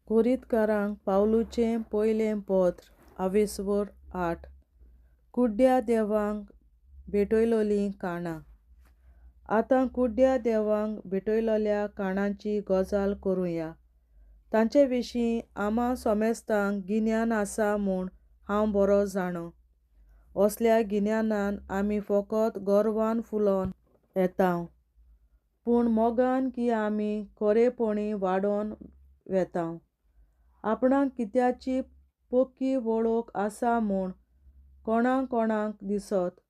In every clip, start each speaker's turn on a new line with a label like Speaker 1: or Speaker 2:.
Speaker 1: कोरीतकारांक पावलूचें पयलें पत्र आवेस्वर 8. कुड्ड्या देवांक भेटयलोलीं काणां. आतां कुड्ड्या देवांक भेटयलोल्या काणांची गजाल करुया. तांचे विशीं आमा सोमेस्तांक गिन्यान आसा म्हूण हांव बरो जाणो. असल्या गिन्यानान आमी फकत गर्वान फुलोन येतांव, पूण मोगान की आमी खरेपणी वाडोन वेतांव. आपणाक कित्याची पक्की वळख आसा म्हूण कोणा कोणाक दिसत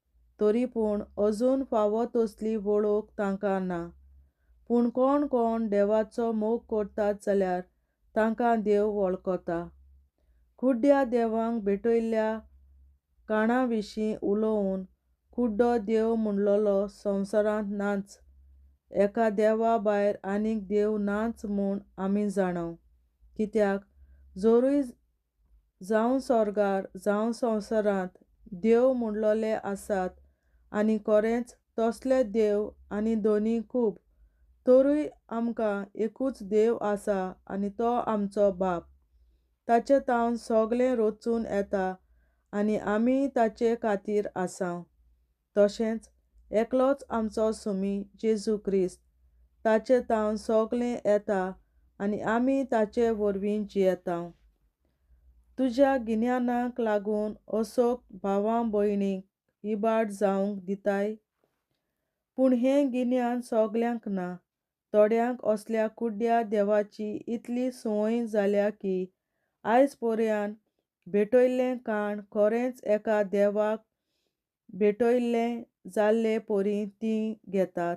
Speaker 1: तरी पूण अजून फावो तसली वळख तांकां ना. पूण कोण कोण देवाचो मोग करतात जाल्यार तांकां देव वळखता. कुड्ड्या देवांक भेटयल्ल्या काणा विशीं उलोवन कुड्डो देव म्हणलोलो संवसारांत नाच, एका देवा भायर आनीक देव नाच म्हूण आमी जाणाव. कित्याक जरूय जावं सोर्गार जावं संवसारांत देव म्हणलोले आसात आनी खरेंच तसले देव आनी धनी खूब, तरूय आमकां एकूच देव आसा आनी तो आमचो बाप. ताचे तावन सगळें रचून येता आनी आमी ताचे खातीर आसाव. तशेंच एकलोच आमचो सुमी जेजू क्रिस्त, ताचे तावन सगळें येता आनी आमी ताचे वरवीं जियेतांव. तुज्या गिन्यानाक लागून असोक भावां भयणीक इबाड जावंक दिताय? पूण हें गिन्यान सगल्यांक ना. थोड्यांक असल्या कुड्ड्या देवाची इतली संवय जाल्या की आयज पर्यान भेटयल्लें काण खरेंच एका देवाक भेटयल्लें जाल्ले परी तीं घेतात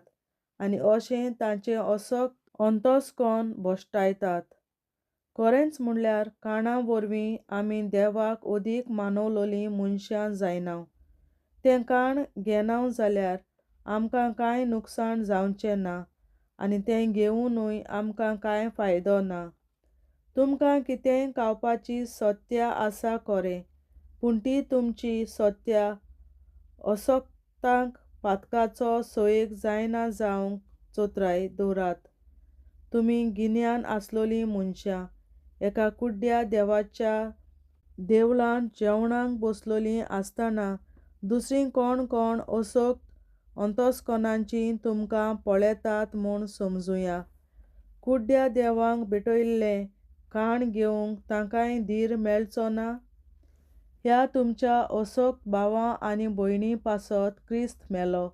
Speaker 1: आनी अशें तांचें असक अंतस्कोन भश्टायतात. खरेंच म्हणल्यार काणा वरवीं आमी देवाक अदीक मानवलोलीं मनशां जायनाव. तें काण घेनाव जाल्यार आमकां कांय नुकसाण जावचें ना आनी तें घेवनूय आमकां कांय फायदो ना. तुमकां कितेंय खावपाची सत्या आसा खरें, पूण ती तुमची सत्या असक्तांक पातकाचो सोयेक जायना जावंक चतराय दवरात. तुमी गिन्यान आसलोलीं मनशां एका कुड्ड्या देवाच्या देवळांत जेवणाक बसलोलीं आसतना दुसरीं कोण कोण असक्त अंतस्कनाचीं तुमकां पळयतात म्हूण समजुया. कुड्ड्या देवांक भेटयल्लें काण घेवंक तांकांय धीर मेळचो ना? ह्या तुमच्या असक्त भावां आनी भयणी पासत क्रिस्त मेलो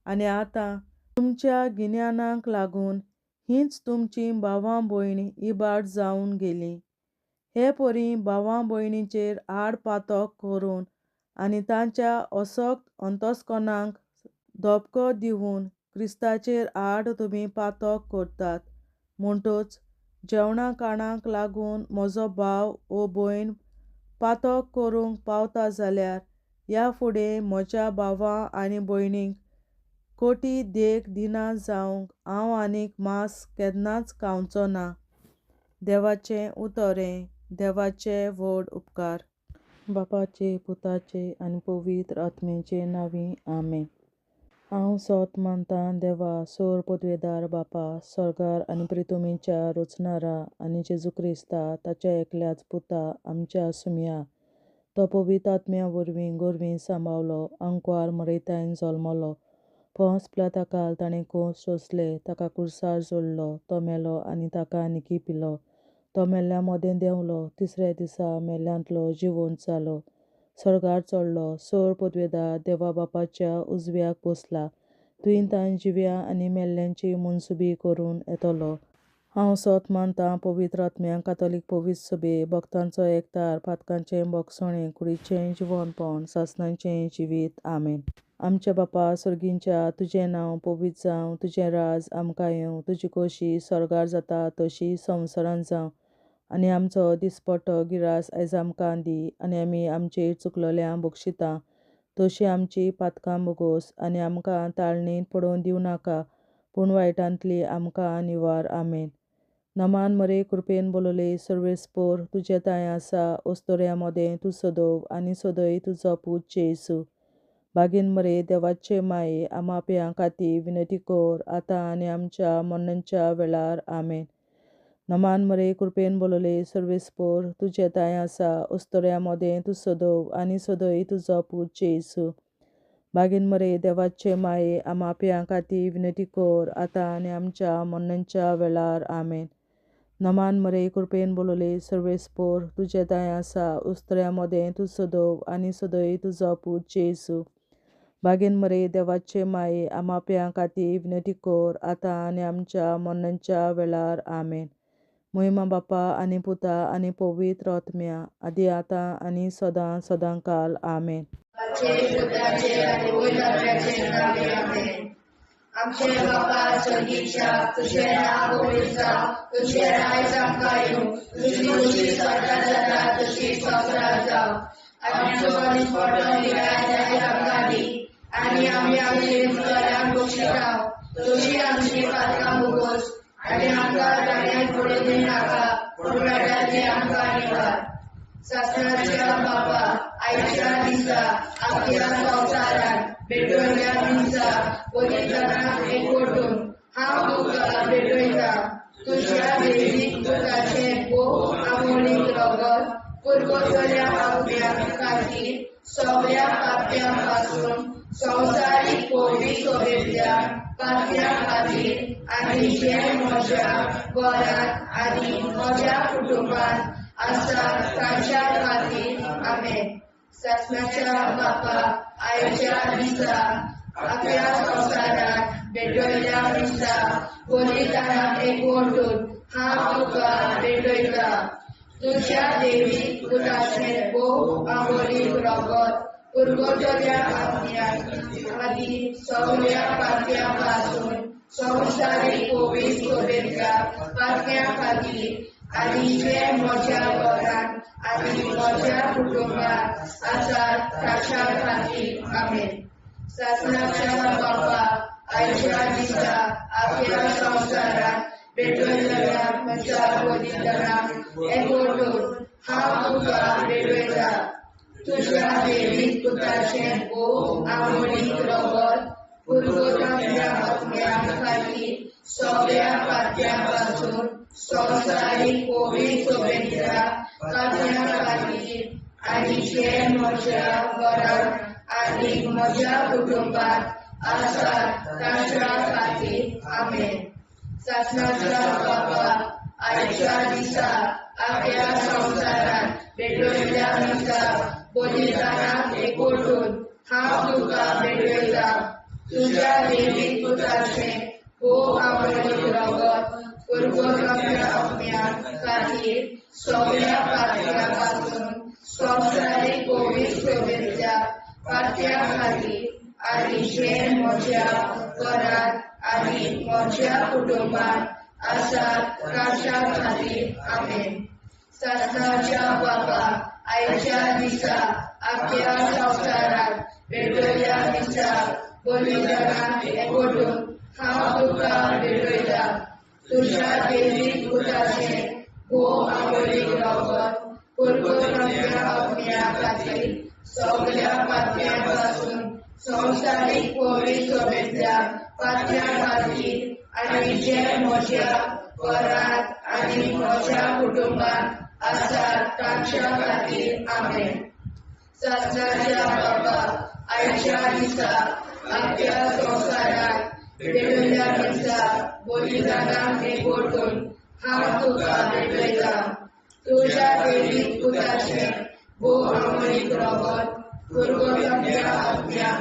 Speaker 1: आनी आतां तुमच्या गिन्यानाक लागून हींच तुमचीं भावां भयणी इबाड जावन गेलीं. हे परी भावां भयणीचेर आड पातक करून आनी तांच्या असक्त अंतस्कनाक धपको दिवन क्रिस्ताचेर आड तुमी पातक करतात. म्हणटच जेवणा काणाक लागून म्हजो भाव ओ भयण पातक करूंक पावता जाल्यार ह्या फुडें म्हज्या भावां आनी भयणींक कोटी देख दिना जावंक हांव आनीक मांस केन्नाच खावचो ना. देवाचें उतर हें देवाचे व्हड उपकार. बापाचे पुताचे आनी पवित्र आत्म्याचे नांवी आमेन. हांव सोत मानतां देवा सोर पदवेदार बापा सोर्गार आनी प्रितुमीच्या रचणारा आनी जेजू क्रिस्ता ताच्या एकल्याच पुता आमच्या सुमया. तो पवित्र आत्म्या वरवीं गोरवीं सांबावलो, आंकवार मरेतायन जल्मलो, पोंस पिलाताकाल ताणें कोस सोंसले, ताका कुर्सार जोडलो, तो मेलो आनी ताका निकी पिलो. तो मेल्ल्या मदें देंवलो, तिसऱ्या दिसा मेल्ल्यांतलो जिवंत जालो, स्वर्गार चडलो, सोर पदवेदार देवा बापाच्या उजव्याक बसला, थंय ताण जिव्या आनी मेल्ल्यांची मनसुबी करून येतलो. हांव सोत मानतां पवित्र आत्म्या कातोलीक पवित्र सभे, भक्तांचो एकतार, पातकांचें भोगसणें, कुडीचें जिवनपण, सासणाचें जिवीत. आमेन. आमच्या बापा सर्गींच्या, तुजें नांव पवित्र जावं, तुजें राज आमकां येवं, तुजी खोशी स्वर्गार जाता तशी संवसारांत जावं. आनी आमचो दिसपट्टो गिरास आयज आमकां दी आनी आमी आमचेर चुकलोल्यांक बक्षिता तशी आमची पातकां भोगोस आनी आमकां ताळणींत पडोवन दिवं नाका, पूण वायटांतली आमकां निवार. आमेन. नमान मरे कृपेन बोलले सर्वेस्पोर, तुजें तांय आसा अस्तोऱ्या मदें तूं सदव आनी सदय तुजो पूत जेजू. बागीन मरे देवाचे माये आमाप्यां खातीर विनंती कर आतां आनी आमच्या मरणाच्या वेळार. आमेन. नमान मरे कृपेन बोलले सर्वेस्पोर तुजे तांय आसा उस्तोऱ्या मोदें तूं सदोव आनी सदय तुजो पूत जेजू. बागीन मरे देवाचे माये आमाप्यां खातीर विनंती कर आतां आनी आमच्या मरणाच्या वेळार. आमेन. नमान मरे कृपेन बोलले सर्वेस्पोर तुजे तांय आसा उस्तोऱ्या मोदें तूं सदोव आनी सदय तुजो पूत जेजू. बागीन मरे देवाचे माये आमाप्यां खातीर विनंती कर आतां आनी आमच्या मरणाच्या वेळार. आमेन. मोहिमा बापा आनी पुता आनी पवित्र आत्म्या आदी आतां आनी सदां सदां काल. आमेन.
Speaker 2: आमचे बापा स्वर्गीच्या तुझें नांव पवित्र जावं, तुझें राज आमकां येवं, तुजी खुशी स्वर्गात जाता तशी संवसारांत जावं. आमचो दिसपट्टो निराळ आयज आमकां दी आनी आमी आमचे उपकारांक बक्षिता तशी आमची पातकां भोगोस आनी आमकां जाण्याक पडूं दिनाका पूण वायटाची आमकां निवार. सासणाच्या बापा आयच्या दिसा आख्या संवसारांत भेटयल्या दिसा बलिदानाक एकवटून हांव तुका भेटयता तुज्या देवीक पुताचें भोव आमोलीक रगत पुरवतल्या आत्म्या खातीर सगळ्या पाप्यां पासून संवसारीक पयली सोबेतल्या पात्या खातीर आनी जे म्हज्या घरांत आनी म्हज्या कुटुंबांत आसा तांच्या खातीर. आमेन. सासणाच्या बापा आयच्या दिसा आपल्या संवसारांत भेटयल्या दिसा बलिदानाक एकवटून हांव तुका भेटयता तुज्या देवी पुताचें भोव आमोलीक रगत पुरवतल्या आत्म्या खातीर सगळ्या पात्यां पासून संवसारीक पवित्र सोबेतल्या पात्यां खातीर आनी जे म्हज्या घरांत आनी म्हज्या कुटुंबांत आसात ताच्या खातीर. आमेन. सासणाच्या बापा आयच्या दिसा आख्या संवसारांत भेटयतल्या म्हज्या बलिदानाक एकवटून हांव तुका भेटयता तुज्या देवीक पुताचें भोव आमोलीक रगत पुरवतल्या आत्म्या खातीर सगळ्या पात्यां पासून संवसारीक पवित्र सोबेतल्या पात्यां खातीर आनी जे म्हज्या घरांत आनी म्हज्या कुटुंबांत आसात तांच्या खातीर. आमेन. सासणाच्या बापा आयच्या दिसा आख्या संवसारांत भेटयल्या दिसा बलिदानाक एकवटून हांव तुका भेटयता तुज्या देवीक पुताचें भोव आमोलीक रगत पुरवतल्या आत्म्या खातीर सगळ्या पात्यां पासून संवसारीक पवित्र सोबेतल्या पात्यां खातीर आनी जे म्हज्या घरांत आनी म्हज्या कुटुंबांत आसात तांच्या खातीर. आमेन. सासणाच्या बापा आयच्या दिसा आख्या संवसारांत भेटयल्या दिसा बलिदानाक एकवटून हांव तुका भेटयता तुज्या देवीक पुताचें भोव आमोलीक रगत पुरवतल्या आत्म्या खातीर सगळ्या पात्यां पासून संवसारीक पवित्र सोबेतल्या पात्यां खातीर आनी जे म्हज्या घरांत आनी म्हज्या कुटुंबांत आसात तांच्या खातीर. आमेन. सासणाच्या बापा आयच्या दिसा आख्या संवसारांत भेटयल्या दिसा बलिदानाक एकवटून हांव तुका भेटयता तुज्या देवीक पुताचें भोव आमोलीक रगत पुरवतल्या आत्म्या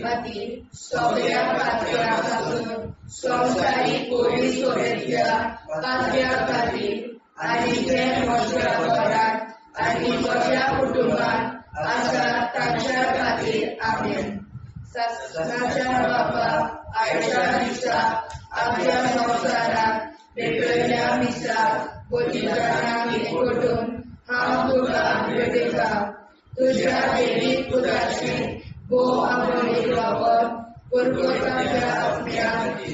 Speaker 2: खातीर सगळ्या पात्यां पासून संवसारीक पवित्र सोबेतल्या पात्यां खातीर आनी जे म्हज्या घरांत आनी म्हज्या कुटुंबांत आसात तांच्या खातीर. आमेन. सासणाच्या बापा आयच्या दिसा आख्या संवसारांत भेटयल्या दिसा बलिदानाक एकवटून हांव तुका भेटयता तुज्या देवीक पुताचें भोव आमोलीक रगत पुरवतल्या आत्म्या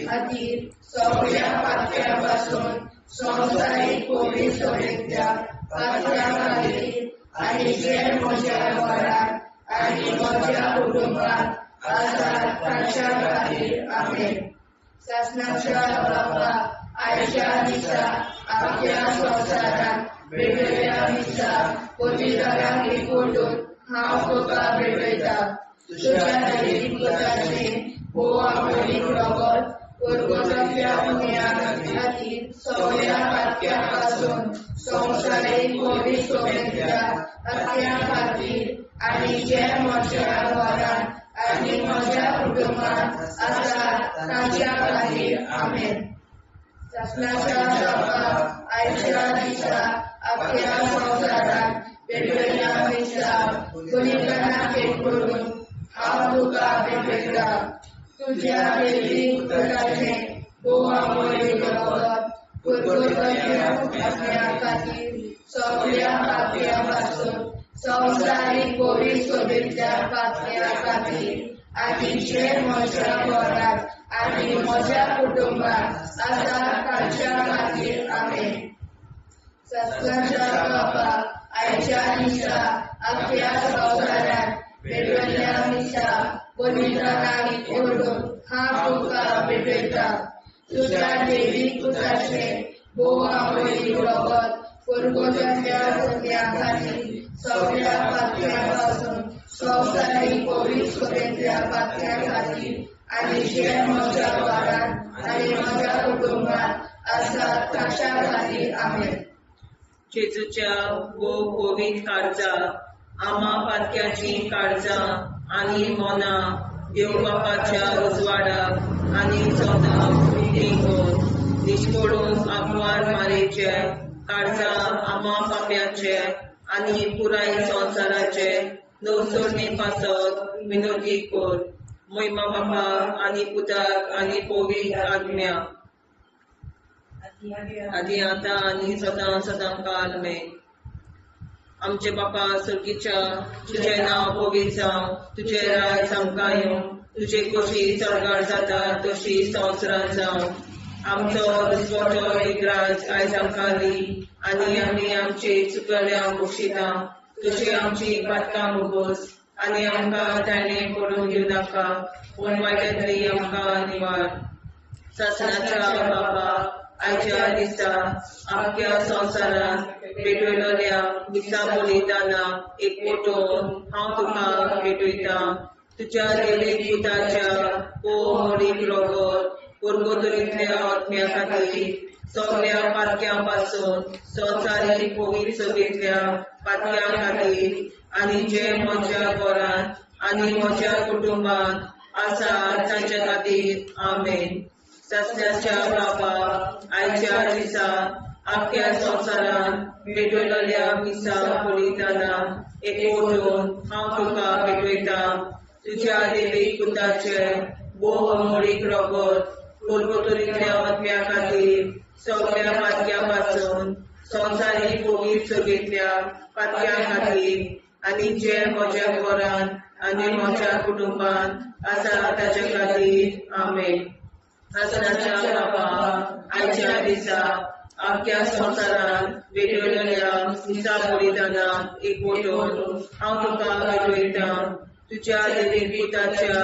Speaker 2: खातीर सगळ्या पात्यां पासून संवसारीक पवित्र सोबेतल्या पात्यां खातीर आनी जे म्हज्या घरांत आनी म्हज्या कुटुंबांत आसात तांच्या खातीर. आमेन. सासणाच्या बापा आयच्या दिसा आख्या संवसारांत भेटयल्या मिसा बलिदानाक एकवटून हांव तुका भेटयता. तुज्या देवी पुताचें भोव आमोलीक रगत पुर्वजांतल्या पुण्या खातीर सगळ्या पातक्यां पासून संवसारीक पवित्र सभेंतल्या पातक्यां खातीर आनी जे म्हज्या घरांत आनी म्हज्या कुटुंबांत आसा तांच्या खातीर. आमेन. सासणाच्या बापा, आयच्या दिसा आख्या संवसारांत भेटयल्या मिसा बलिदानाक एकवटून हांव तुका भेटयता. तुज्या देवी पुताचें भोव आमोलीक रगत पुर्वजांतल्या आत्म्या खातीर सगळ्या पातक्यां पासून संवसारीक पवित्र सभेंतल्या पातक्यां खातीर आनी जे म्हज्या घरांत आनी म्हज्या कुटुंबांत आसा तांच्या खातीर. आमेन. सासणाच्या बापा, आयच्या दिसा आख्या संवसारांत भेटयल्या मिसा बलिदानाक एकवटून हांव तुका भेटयता. तुज्या देवी पुताचें भोव आमोलीक रगत पुर्वजांतल्या पुण्या खातीर सगळ्या पातक्यां पासून संवसारीक पवित्र सभेंतल्या पातक्यां खातीर आनी जे म्हज्या घरांत आनी म्हज्या कुटुंबांत आसा तांच्या खातीर. आमेन.
Speaker 3: जेजूच्या भोव पवित्र काळजा, आमा पातक्याचीं काळजां आनी मनां देव बापाच्या उजवाडाक आनी सदां उक्तीं कर. निश्कोडून आंकवार मारेचे काळजां आमा पाप्याचे आनी पुराय संवसाराचे नवसरणे पासत विनोदी कर. महिमा बापा आनी पुताक आनी पवित्र आत्म्या, आदी आतां आनी सदां सदां काल मेन. आमचे बापा सर्गीच्या, तुजें नांव पवित्र जावं, तुजें राज आमकां येवं, तुजे खोशी स्वर्गार जाता तशी संवसारांत जावं. आमचो दिसवटो एकराज आयज आमकां दी आनी आमी आमचे चुकल्या बक्षिता तशी आमची पातकां मुबस आनी आमकां ताणें पडून घेवं नाका, पूण वायटांतली आमकां निवार. सासणाच्या बापा, आयच्या दिसा आख्या संवसारांत भेटयलेल्या मिसा बलिदानाक एकवटून हांव तुका भेटयता. तुज्या देवी पुताच्या भोव मोडीक रगत पुर्वतरींतल्या आत्म्या खातीर सगळ्या पातक्यां पासून संवसारीक पवित्र सभेंतल्या पातक्यां खातीर आनी जे म्हज्या घरांत आनी म्हज्या कुटुंबांत आसा तांच्या खातीर. आमेन. सासणाच्या बापा, आयच्या दिसा आख्या संवसारांत भेटयलेल्या मिसा बलिदानाक एकवटून हांव तुका भेटयता. तुज्या देवी पुताचें भोव अमोलीक रगत पुर्वतरींतल्या आत्म्या खातीर सगळ्या पातक्यां पासून संवसारीक पवित्र सभेंतल्या पातक्यां खातीर आनी जे म्हज्या घरांत आनी म्हज्या कुटुंबांत आसा ताच्या खातीर. आमेन. सासणाच्या बापा, आयच्या दिसा आख्या संवसारांत भेटयलेल्या मिसा बलिदानाक एकवटून हांव तुका भेटयता. तुज्या देवी पुताच्या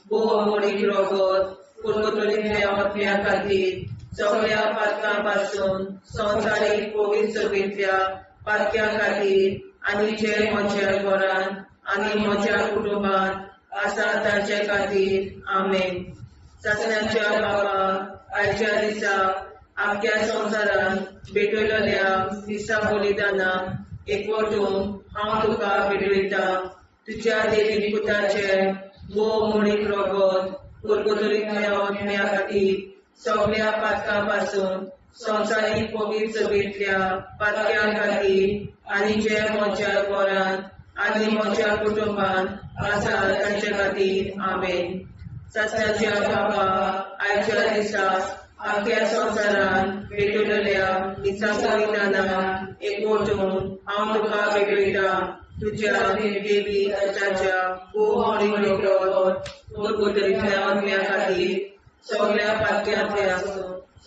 Speaker 3: भोव अमोलीक रगत पुर्वतरींतल्या आत्म्या खातीर सगळ्या पातकां पासून संवसारीक पवित्र सभेंतल्या पातक्यां खातीर आनी जे म्हज्या घरांत आनी म्हज्या कुटुंबांत आसा तांचे खातीर. आमेन. सासणाच्या बापा, आयच्या दिसा आख्या संवसारांत भेटयलेल्या मिसा बलिदानाक एकवटून हांव तुका भेटयता. तुज्या देवी पुताचें भोव मोडीक रगत पुर्वतरींतल्या आत्म्या खातीर सगळ्या पातकां पासून संवसारीक पवित्र सभेंतल्या पातक्यां खातीर आनी जे म्हज्या घरांत आनी म्हज्या कुटुंबांत आसा तांचे खातीर. आमेन. सासणाच्या बापा, आयच्या दिसा आख्या संवसारांत भेटयलेल्या मिसा बलिदानाक एकवटून हांव तुका भेटयता. तुज्या देवी पुताच्या भोव मोडीक रगत पुर्वतरींतल्या आत्म्या खातीर सगळ्या पातक्यांतल्या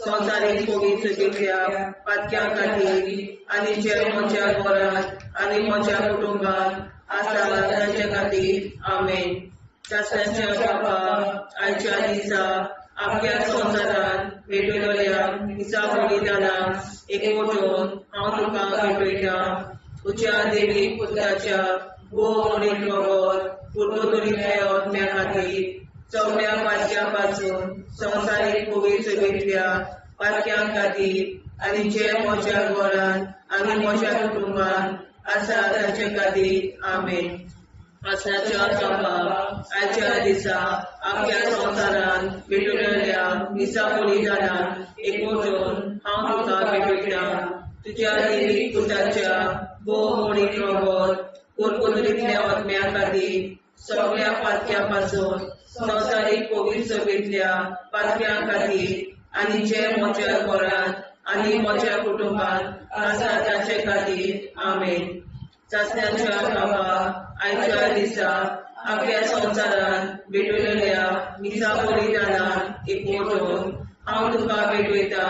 Speaker 3: संवसारीक पवित्र सभेंतल्या पातक्यां खातीर आनी जे म्हज्या घरांत आनी म्हज्या कुटुंबांत आसा तांचे खातीर. आमेन. सासणाच्या बापा, आयच्या दिसा आख्या संवसारान भेटयलोल्या मिसा बलिदानाक एकवटून हांव तुका भेटयता. तुज्या देवी पुताच्या भोव मोडीक रगत पुर्तुगेजांतल्या आत्म्या खातीर सगळ्या पातक्यां पासून संवसारीक पवित्र सभेंतल्या पातक्यां खातीर आनी जे म्हज्या घरान आनी म्हज्या कुटुंबान आसा तांचे खातीर. आमेन. आसनाच्या बाबा, आयच्या दिसा आख्या संवसारान भेटयलेल्या मिसा बलिदानाक एकवटून हांव तुका भेटयता. तुज्या देवी पुताच्या भोव मोडीक रगत पुर्तुगेजांतल्या आत्म्या खातीर सगळ्या पातक्यां पासून संवसारीक पवित्र सभेंतल्या पातक्यां खातीर आनी जे म्हज्या घरान आनी म्हज्या कुटुंबान आसा तांचे खातीर. आमेन. चाचण्यांच्या बाबा, आयच्या दिसा आख्या संवसारान भेटयलेल्या मिसा बलिदानाक एकवटून हांव तुका भेटयता.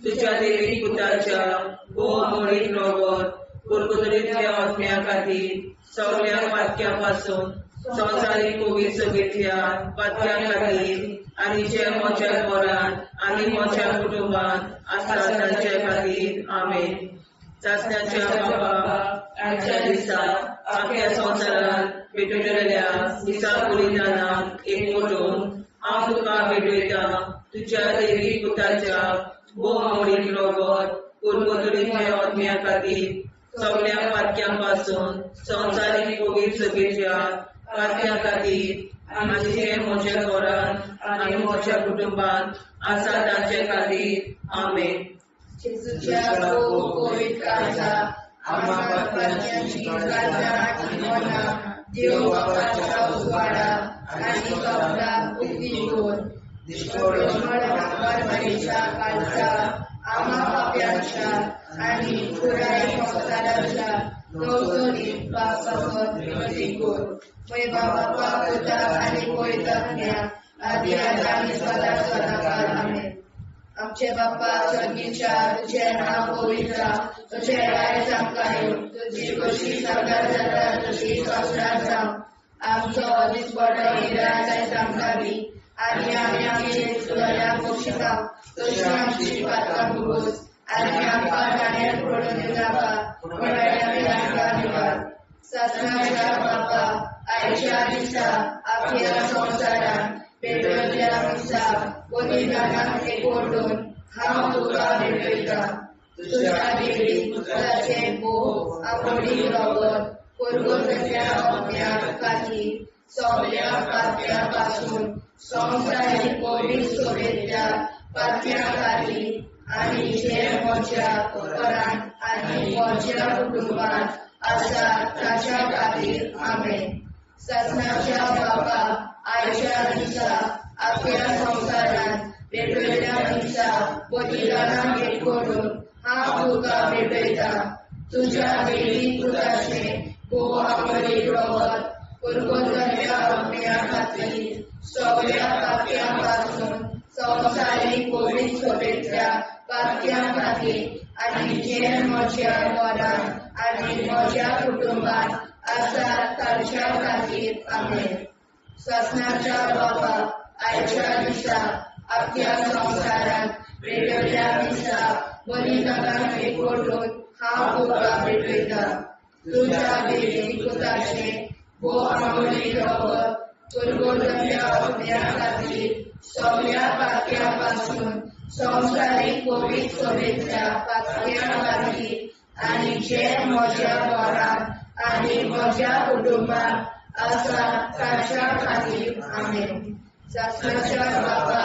Speaker 3: तुज्या देवी पुताच्या भोव मोडीक रगत पुर्तुगेजांतल्या आत्म्या खातीर सगळ्या पातक्यां पासून संवसारीक पवित्र सभेंतल्या पातक्यां खातीर आनी जे म्हज्या घरान आनी म्हज्या कुटुंबान आसा तांचे खातीर. आमेन. चाचण्यांच्या बाबा, आयच्या दिसा आख्या संवसारान भेटयलेल्या मिसा बलिदानाक एकवटून हांव तुका भेटयता. तुज्या देवी पुताच्या भोव मोडीक रगत पुर्तुगेजांतल्या आत्म्या खातीर सगळ्या पातक्यां पासून संवसारीक पवित्र सभेच्या पातक्यां खातीर आनी जे म्हज्या घरान आनी म्हज्या कुटुंबान आसा तांचे खातीर. आमेन.
Speaker 2: जेजूच्या भोव पवित्र काळजा, आम्हा पापांची काळजां आनी मनां देव बापाच्या उजवाडा आनी कपलाक उक्ती दवर. मरणाच्या काळजा, आम्हा पाप्यांच्या आनी पुराय संवसाराच्या गवसणीत पासत मदीं कर. मय बापा, पुता आनी पवित्र आत्म्या, आदी आतां आनी सदां सदां काळ. आमेन. आमचे बाप्पा स्वर्गीच्या, तुझें नांव पवित्र जावं, तुझें राज आमकां येवं, तुजी खोशी स्वर्गार जाता तशी संवसारांत जावं. आमचो दिसपडो इराज आयज आमकां दी, आनी आमी आमचे चुकल्यांक बक्षिता तशी आमची पातकां भोगोस, आनी आमकां जाण्यार पडून दिवनाका, पूण वायटांतल्यान आमकां निवार. सासणाच्या बापा, आयच्या दिसा आख्या संवसारान पेटयल्ल्या मिसा बलिदानाक एकवटून हांव तुका भेटयता. तुज्या देवी पुताचें भोव आपोडीक रगत पुर्तुगेजांतल्या आत्म्या खातीर सगळ्या पातक्यां पासून संवसारीक पवित्र सभेंतल्या पातक्यां खातीर आनी जे म्हज्या घरान आनी म्हज्या कुटुंबांत आसा ताच्या खातीर. आमेन. सासणाच्या बापा, आयच्या दिसा आख्या संवसारान पेटयल्ल्या मिसा बलिदानाक एकवटून हांव तुका भेटयता. तुज्या देवी पुताचें भोव आमडीक रगत पुर्तुगेजांतल्या आत्म्या खातीर सगळ्या पातक्यां पासून संवसारीक पवित्र सभेंतल्या पातक्यां खातीर आनी जे म्हज्या घरान आनी म्हज्या कुटुंबांत आसा तांच्या खातीर. आमेन. सासणाच्या बाबा, आयच्या दिसा आख्या संवसारान पेटयल्ल्या मिसा बलिदानाक एकवटून हांव तुका भेटयता. तुज्या देवी पुताचें भोव आमडीक रगत पुर्तुगेजांतल्या आत्म्या खातीर सगळ्या पातक्यां पासून संवसारीक पवित्र सभेंतल्या पातक्यां खातीर आनी जे म्हज्या घरान आनी म्हज्या कुटुंबांत आसा ताच्या खातीर. आमेन. सासणाच्या बाबा,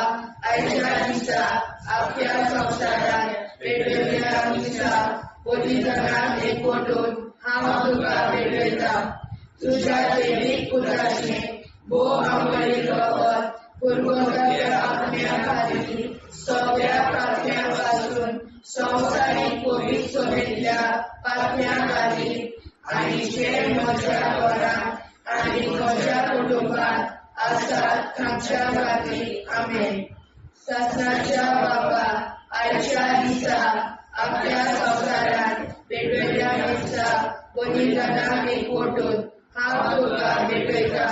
Speaker 2: आयच्या दिसा आख्या संवसारान पेटयल्ल्या मिसा बलिदानाक एकवटून हांव तुका भेटयता. तुज्या देवी पुताचें भोव आमडीक रगत पुर्तुगेजांतल्या आत्म्या खातीर सगळ्या पातक्यां पासून संवसारीक पवित्र सभेंतल्या पातक्यां खातीर आनी जे म्हज्या घरान आनी म्हज्या कुटुंबांत आसा तांच्या खातीर. आमेन. सासणाच्या बाबा, आयच्या दिसा आख्या संवसारान पेटयल्ल्या मिसा बलिदानाक एकवटून हांव तुका भेटयता.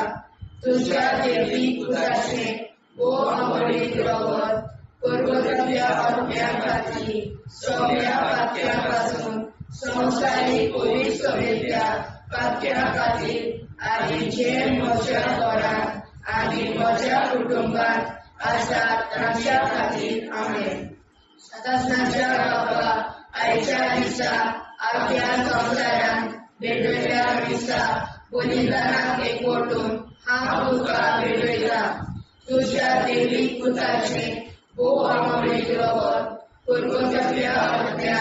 Speaker 2: तुज्या देवी पुताचें भोव आमोळीक रगत पुर्वजांतल्या आत्म्या खातीर सगळ्या पातक्यां पासून संवसारीक कोवीड सभेंतल्या पातक्यां खातीर आनी जे म्हज्या घरांत आनी म्हज्या कुटुंबांत आसात तांच्या खातीर. आमेन. सासणाच्या बापा, आयच्या दिसा आख्या संवसारांत भेटयल्या मिसा बलिदानाक एकवटून हांव तुका भेटयतां. तुज्या देवीक पुताचें भोव आमोळीक रगत पुर्वजांतल्या आत्म्या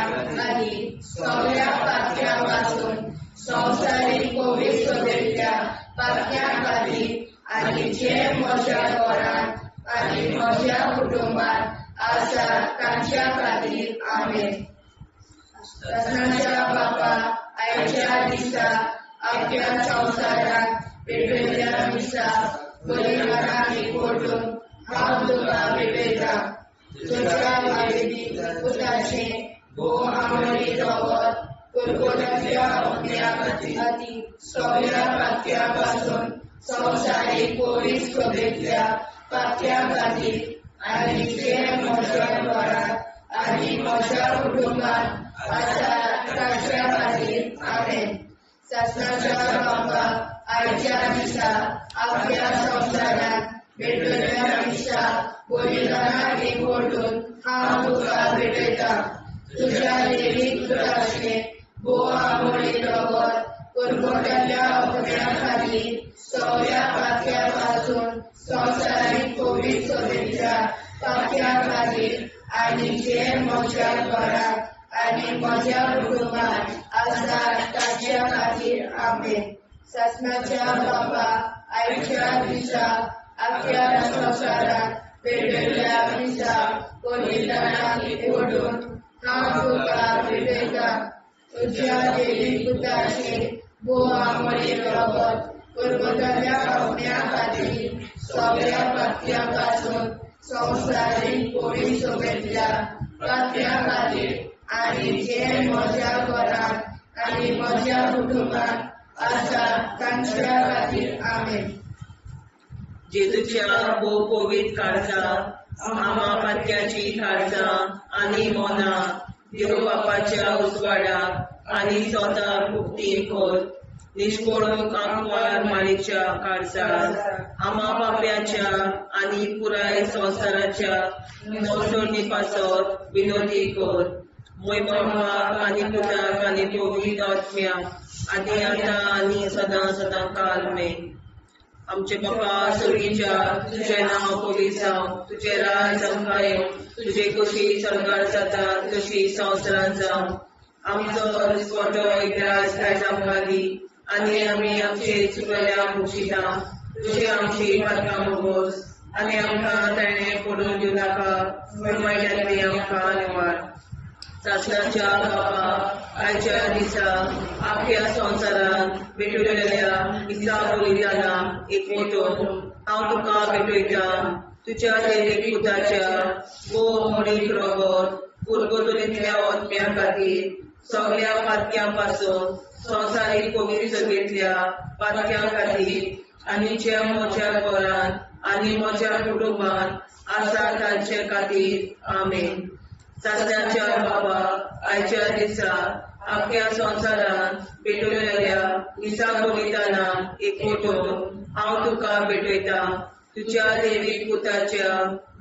Speaker 2: आनी सगळ्या पातक्यां पासून संवसारीक कोवीड सभेंतल्या पातक्यां खातीर आनी जे म्हज्या घरांत आनी म्हज्या कुटुंबांत आसा तांच्या खातीर. आमेन. सासणाच्या बापा, आयच्या दिसा आख्या संवसारांत पेटयल्ल्या मिसा बलिदानाक एकवटून हांव तुका भेटयतां. तुज्या देवीक पुताचें भोव आमोळीक रगत पुर्वजांतल्या आत्म्या खातीर सगळ्या पातक्यां पासून संवसारीक कोवीड सभेंतल्या पातक्यां खातीर आनी जे म्हज्या घरांत आनी म्हज्या कुटुंबांत आसा तांच्या खातीर. आमेन. सासणाच्या बापा, आयच्या दिसा आख्या संवसारांत भेटयल्ल्या मिसा बलिदानाक एकवटून हांव तुका भेटयतां. तुज्या देवीक पुताचें भोव आमोळीक रगत पुर्वजांतल्या आत्म्या खातीर सगळ्या पातक्यां पासून संवसारीक कोवीड सभेंतल्या पातक्यां खातीर आनी जे म्हज्या घरांत आनी म्हज्या कुटुंबांत आसा तांच्या खातीर. आमेन. सासणाच्या बापा, आयच्या दिसा आख्या संवसारांत पेटयल्ल्या मिसा बलिदानाक एकवटून हांव तुका भेटयतां. तुज्या देवीक पुताचें भोव आमोळीक रगत पुर्वजांतल्या आत्म्या खातीर सगळ्या पातक्यां पासून संवसारीक कोवीड सभेंतल्या पातक्यां खातीर आनी जे म्हज्या घरांत आनी म्हज्या कुटुंबांत आसा तांच्या खातीर. आमेन.
Speaker 3: जेजूच्या भोव पवित्र काळजा, आमा पातक्याची काळजां आनी मनां देव बापाच्या उजवाडाक आनी स्वताक मुक्ती कर. निश्कोळूंक आंकवार मारीच्या काळजार आमा पाप्याच्या आनी पुराय संवसाराच्या नवसोडणी पासत विनोदी कर. मोय बापाक आनी पुताक आनी पवित्र आत्म्याक आनी आतां आनी सदां सदां काल मेन. आमचे बापा स्वर्गीच्या, तुजें नांव पवित्र जावं, तुजें राज आमकां येवं, तुजे कशी स्वर्गार जाता तशी संवसारांत जावं. आमचो दिसवटो इतिहास आयज आमकां दी आनी आमी आमचे चुकल्या मुक्षिता तुजे आमची पातकां मोगोस आनी आमकां ताणें पडून दिवं नाका, पूण वायटांतली आमकां निवार. सासणाच्या बापा, आयच्या दिसा आख्या संवसारांत भेटयलेल्या मिसा बलिदानाक एकवटून हांव तुका भेटयतां. तुज्या देवीक पुताच्या भोव मोडीक रगत पुर्गतोलींतल्या आत्म्या खातीर सगळ्या पातक्यां पासून संवसारीक कोवीड सभेंतल्या पातक्यां खातीर आनी जे म्हज्या घरांत आनी म्हज्या कुटुंबांत आसा तांचे खातीर. आमेन. सासणाच्या बाबा, आयच्या दिसा आख्या संवसारांत पेटवलेल्या मिसा बलिदानाक एकवटून हांव तुका भेटयतां. तुज्या देवीक पुताच्या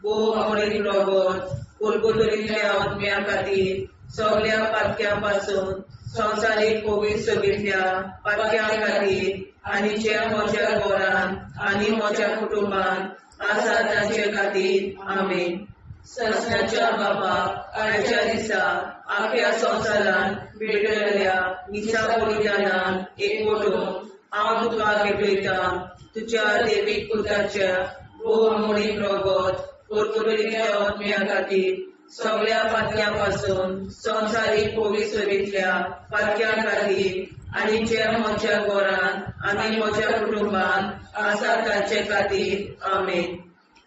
Speaker 3: भोव मोडीक रगत पुर्गतोलींतल्या आत्म्या खातीर सगळ्या पातक्यां पासून संवसारीक कोवीड सभेंतल्या पातक्यां खातीर आनी जे म्हज्या घरांत आनी म्हज्या कुटुंबांत आसा तांचे खातीर. आमेन. सासणाच्या बापा, आयच्या दिसा आख्या संवसारांत भेटयलेल्या मिसा बलिदानाक एकवटून हांव तुका भेटयतां. तुज्या देवीक पुताच्या भोव मोडीक रगत पुर्तुगेलीच्या आत्म्या खातीर सगळ्या पातक्यां पासून संवसारीक कोवीड सभेंतल्या पातक्यां खातीर आनी जे म्हज्या घरांत आनी म्हज्या कुटुंबांत आसा तांचे खातीर. आमेन.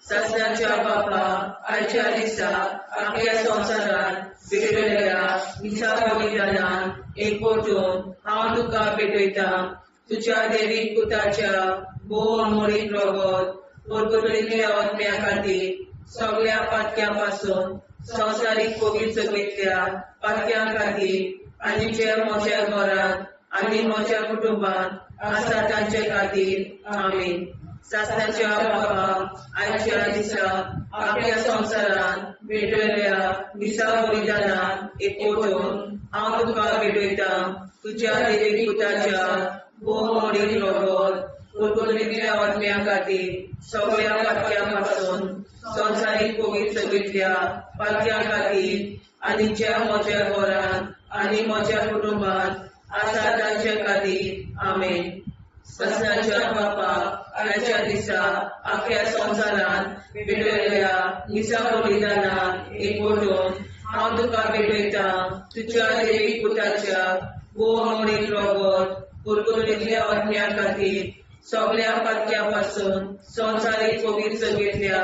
Speaker 3: सासणाच्या बापा, आयच्या दिसा आख्या संवसारांत भेटयलेल्या मिसा बलिदानाक एकवटून हांव तुका भेटयतां. तुज्या देवीक पुताच्या भोव मोडीक रगत पुर्तुगेजी आत्म्या खातीर सगळ्या पातक्यां पासून संवसारीक पवित्र सभेंतल्या पातक्यां खातीर आनी जे म्हज्या घरांत आनी म्हज्या कुटुंबांत आसा तांचे खातीर. आमेन. सासणाच्या बाबा, आयच्या दिसा आपल्या संवसारांत भेटयल्ल्या मिसा बलिदानान एकवटून हांव तुका भेटयतां तुज्या देवी पुताच्या भोव मोडीक रगत पुर्तुगेजीच्या आत्म्या खातीर सगळ्या पातक्यां पासून संवसारीक पवित्र सभेंतल्या पातक्यां खातीर आनी ज्या म्हज्या घरांत आनी म्हज्या कुटुंबांत आसा तांचे खातीर. आमेन. सासणाच्या बापा, आयच्या दिसा आख्या संवसारांत भेटयल्ल्या मिसा बलिदानान एकवटून हांव तुका भेटयतां तुज्या देवी पुताच्या भोव मोडीक रगत पुर्तुगेजीच्या आत्म्या खातीर सगळ्या पातक्यां पासून संवसारीक पवित्र सभेंतल्या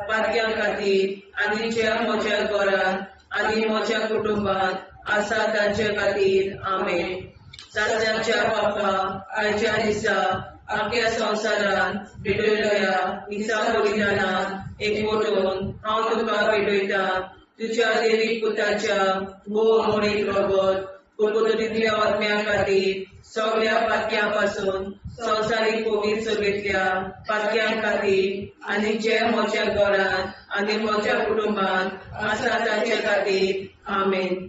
Speaker 3: पातक्यां खातीर आनी ज्या म्हज्या घरांत आनी म्हज्या कुटुंबांत आसा तांचे खातीर. आमेन. सासणाच्या बापा, आयच्या दिसा आख्या संवसारांत भेटयल्ल्या मिसा बलिदानान एकवटून हांव तुका भेटयतां तुज्या देवी पुताच्या भोव मोडीक रगत पुर्तुगेजीच्या आत्म्या खातीर सगळ्या पातक्यां पासून संवसारीक पवित्र सभेंतल्या पातक्यां खातीर आनी जे म्हज्या घरांत आनी म्हज्या कुटुंबांत आसा तांचे खातीर. आमेन.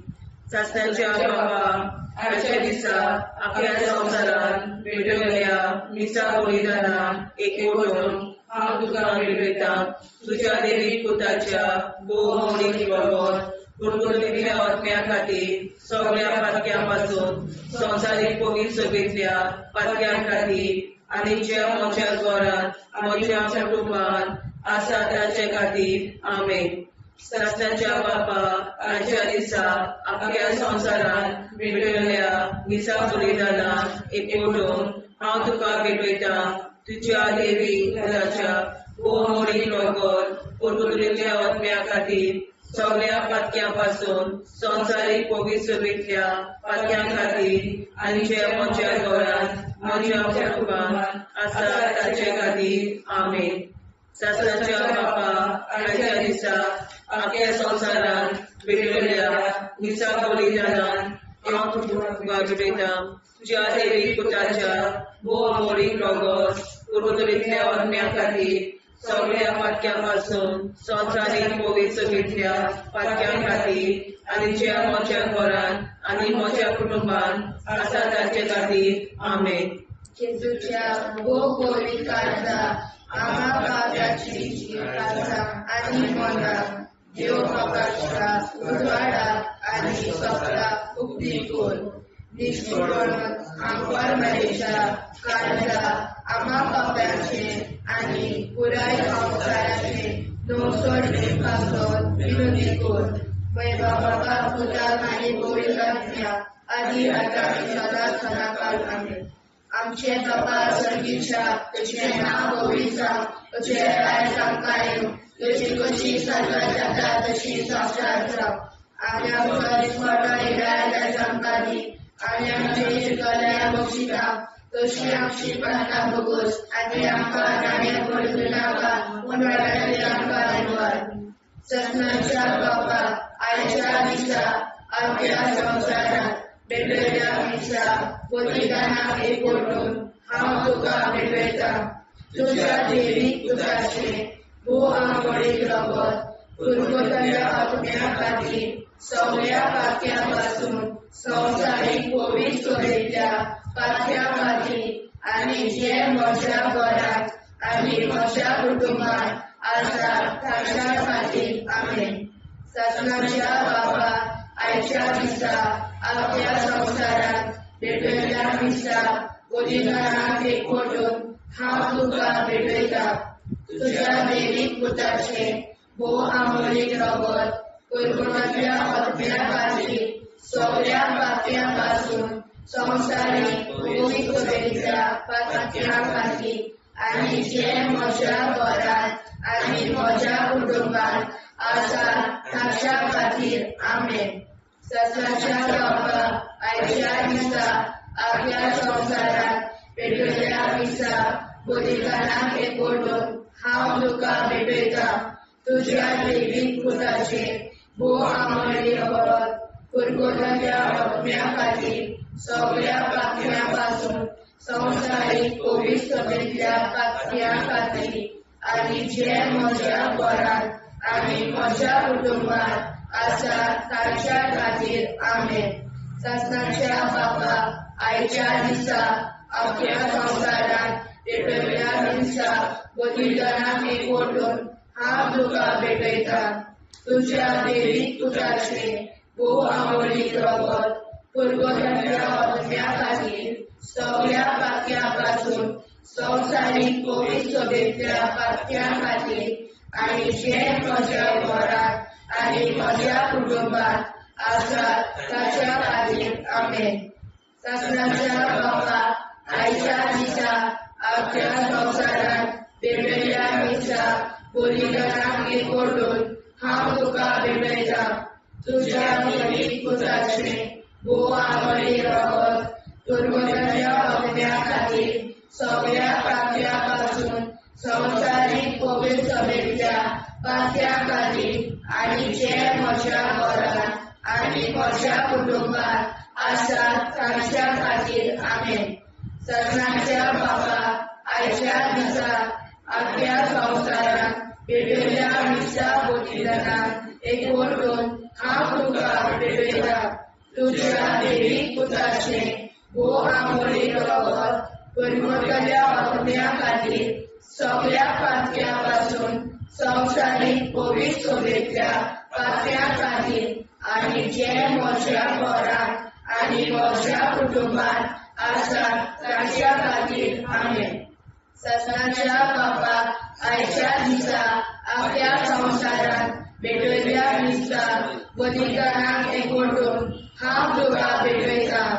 Speaker 3: सासणाच्या बाबा, आयच्या दिसा आख्या संवसारांत भेटयल्ल्या मिसा बलिदानान एकवटून हांव तुका भेटयतां तुज्या देवी पुताच्या भोव मोडीक रगत पुर्तुगेजीच्या आत्म्या खातीर सगळ्या पातक्यां पासून संवसारीक पवित्र सभेंतल्या पातक्यां खातीर आनी ज्या म्हज्या घरांत म्हज्या कुटुंबांत आसा तांचे खातीर. आमेन. सासणाच्या बापा, आयच्या दिसा आख्या संवसारांत भेटयल्ल्या मिसा बलिदानान एकवटून हांव तुका भेटयतां तुज्या देवी पुताच्या भोव मोडीक रगत पुर्तुगेजीच्या आत्म्या खातीर सगळ्या पातक्यां पासून संवसारीक पवित्र सभेंतल्या पातक्यां खातीर आनी जे म्हज्या घरांत म्हज्या कुटुंबांत आसा तांचे खातीर. आमेन. सासणाच्या बापा, आयच्या दिसा आख्या संवसारांत भेटयल्ल्या मिसा बलिदानान हांव तुका भेटयतां तुज्या देवी पुताच्या भोव मोडीक रगत पुर्तुगेजीच्या आत्म्या खातीर सगळ्या पातक्यां पासून संवसारीक पवित्र सभेंतल्या पातक्यां खातीर आनी ज्या म्हज्या घरांत आनी म्हज्या कुटुंबांत आसा तांचे खातीर. आमेन.
Speaker 2: जेजूच्या भोव पवित्र काळजा आम्हा पाप्याची काळजां आनी मनां देव बापाच्या उजवाडाक आनी स्वताक उक्ती कर. निश्कोळून आंकवार मारयेच्या काळजा आम्हा पाप्याचे आनी पुराय संवसाराचे नवसोडणे पासत विनंती कर. बाबा, पुताक आनी पवित्र आत्म्या आदी आतां आनी सदां सदांकाळ. आमेन. आमचे बाबा स्वर्गीच्या, तुजें नांव पवित्र जावं, तुजें राज आमकां येवं, तुजी कशी स्वर्गात जाता तशी संवसारांत जावं. आनी आमकां दिसवडो येयल्यार आयज आमकां दी, आनी आमचे चुकल्यार बक्षिता तशी आमची प्रार्थना भोगोस, आनी आमकां नाण्या पडूं नाका, पूण वायटांतल्यान आमकां निवार. सपनाच्या बाबा, आयच्या दिसा आमच्या संवसारांत भेटयल्ल्या मिसा बलिदानाक एकवटून हांव तुका भेटयतां तुज्या देवी पुताचें भोव आमोडीक रगत पुर्वजाच्या आत्म्या खातीर सगळ्या पातक्यां पासून संवसारीक पवित्र सभेंतल्या पातक्यां खातीर आनी जे म्हज्या घरांत आनी म्हज्या कुटुंबांत आसा तांच्या खातीर. आमेन. सासणाच्या बाबा, आयच्या दिसा आपल्या संवसारांत भेटयल्ल्या मिसा बलिदानाक एकवटून हांव तुका भेटयतां तुज्या देवी पुताचें भोव आमोलीक रगत पुर्वजाच्या आत्म्या खातीर सगळ्या पातक्यां पासून संवसारीक पवित्र सभेंतल्या पातक्यां खातीर आनी जे म्हज्या घरांत आनी म्हज्या कुटुंबांत आसा ताच्या खातीर. आमेन. ससाच्या बाबा, आयच्या दिसा आपल्या संवसारांत पेटयल्ल्या मिसा बलिदानाक एकवटून हांव तुका भेटयतां तुज्या देवीक पुताचें भोव आमोळी रगत पुरगोटाच्या आत्म्या खातीर सगळ्या पातक्यां पासून संवसारीक कोवीड सभेंतल्या पातक्यां खातीर आनी जे म्हज्या घरांत आनी म्हज्या कुटुंबांत आसा तांच्या खातीर. आमेन. सासणाच्या बापा, आयच्या दिसा अख्ख्या संवसारांत पेटयल्ल्या मिसां बलिदानाक एकवटून हांव तुका भेटयतां तुज्या देवीक पुताचें भोव आमोळीक रगत पुरगोटाच्या आत्म्या खातीर सगळ्या पातक्यां पासून संवसारीक कोवीड सभेंतल्या पातक्यां खातीर आनी जे म्हज्या घरांत आनी म्हज्या कुटुंबांत आसा ताच्या खातीर. आमेन. सासणाच्या बापा, आयच्या दिसा आख्ख्या संवसारांत पेटयल्ल्या मिसां बलिदानाक एकवटून हांव तुका भेटयतां तुज्या देवीक पुताचें भोव आमोळी रगत पुरगोटाच्या आत्म्या खातीर सगळ्या पातक्यां पासून संवसारीक कोवीड सभेंतल्या पातक्यां खातीर आनी जे म्हज्या घरांत आनी म्हज्या कुटुंबांत आसा तांच्या खातीर. आमेन. सासणाच्या बापा, आयच्या दिसा आख्ख्या संवसारांत पेटयल्ल्या मिसां बलिदानाक एकवटून हांव तुका भेटयतां तुज्या देवीक पुताचें भोव आमोळी रगत पुरगोटल्या आत्म्या खातीर सगळ्या पातक्यां पासून संवसारीक कोवीड सभेंतल्या पातक्यां खातीर आनी जे म्हज्या घरांत आनी म्हज्या कुटुंबांत आसा तांच्या खातीर. आमेन. सासणाच्या बापा, आयच्या दिसा आख्ख्या संवसारांत पेटयल्ल्या मिसां बलिदानाक एकवटून हांव तुका भेटयतां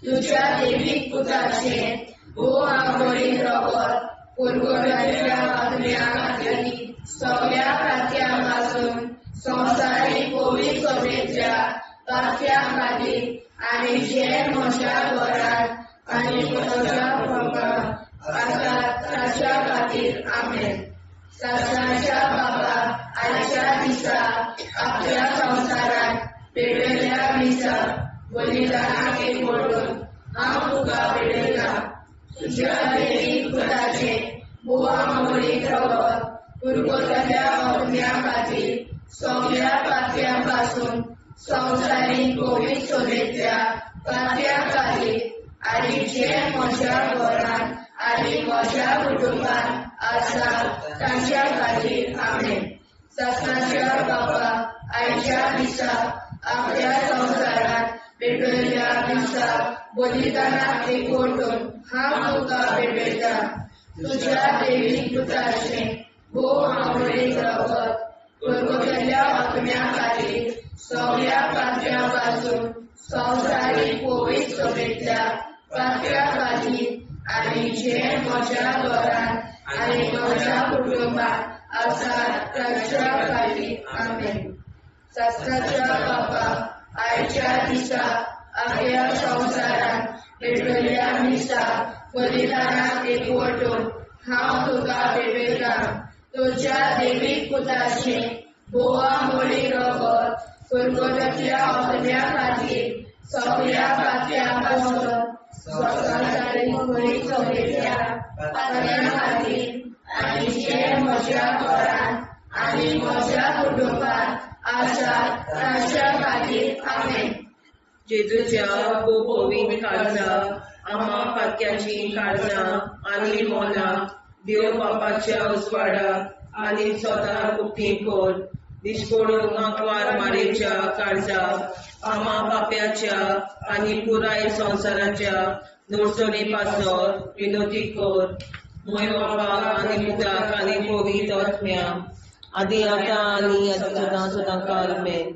Speaker 2: तुज्या देवीक पुताचें भोव आमोळी रगत पुरगोटाच्या आत्म्या खातीर सगळ्या पातक्यां पासून संवसारीक कोवीड सभेंतल्या पातक्यां खातीर आनी जे म्हज्या घरांत आनी म्हज्या कुटुंबांत आसा ताच्या खातीर. आमेन. सासणाच्या बापा, आयच्या दिसा आख्ख्या संवसारांत पेटयल्ल्या मिसां बलिदानाक एकवटून हांव तुका भेटयतां तुज्या देवीक पुताचें भोव आमोळीक रगत पुरगोटाच्या आत्म्या खातीर सगळ्या पातक्यां पासून संवसारीक कोवीड सभेंतल्या पातक्यां खातीर आनी जे म्हज्या घरांत आनी म्हज्या कुटुंबांत आसा तांच्या खातीर. आमेन. सासणाच्या बापा, आयच्या दिसा आख्ख्या संवसारांत पेटयल्ल्या मिसां बलिदानाक एकवटून हांव तुका भेटयतां तुज्या देवीक पुताचें भोव आमोळीक रगत पुरगोटल्या आत्म्या खातीर सगळ्या पातक्यां पासून संवसारीक कोवीड सभेंतल्या पातक्यां खातीर आनी जे म्हज्या घरांत आनी म्हज्या कुटुंबांत आसा तांच्या खातीर. आमेन. सासणाच्या बापा, आयच्या दिसा आख्ख्या संवसारांत पेटयल्ल्या मिसां बलिदानाक एकवटून हांव तुका भेटयतां तुज्या देवीक पुताचें भोव आमोळी रगत पुरगोटाच्या आत्म्या खातीर सगळ्या पातक्यां पासून संवसारीक कोवीड सभेंतल्या पातक्यां खातीर आनी जे म्हज्या घरांत आनी म्हज्या कुटुंबांत आसा तांच्या खातीर. आमेन.
Speaker 3: जेजूच्या भोव पवित्र काळजा, आम्हा पातक्याची काळजां आनी मनां देव बापाच्या उजवाडाक आनी स्वता उक्ती कर. दिश्कोडून आंकवार मारेच्या काळजा, आम्हा पाप्याच्या आनी पुराय संवसाराच्या नोडसणी पासत विनोती कर. मोय बापा आनी पुताक आनी पवित्र आत्म्या, आदी आतां आनी सदां सदां काल मेन.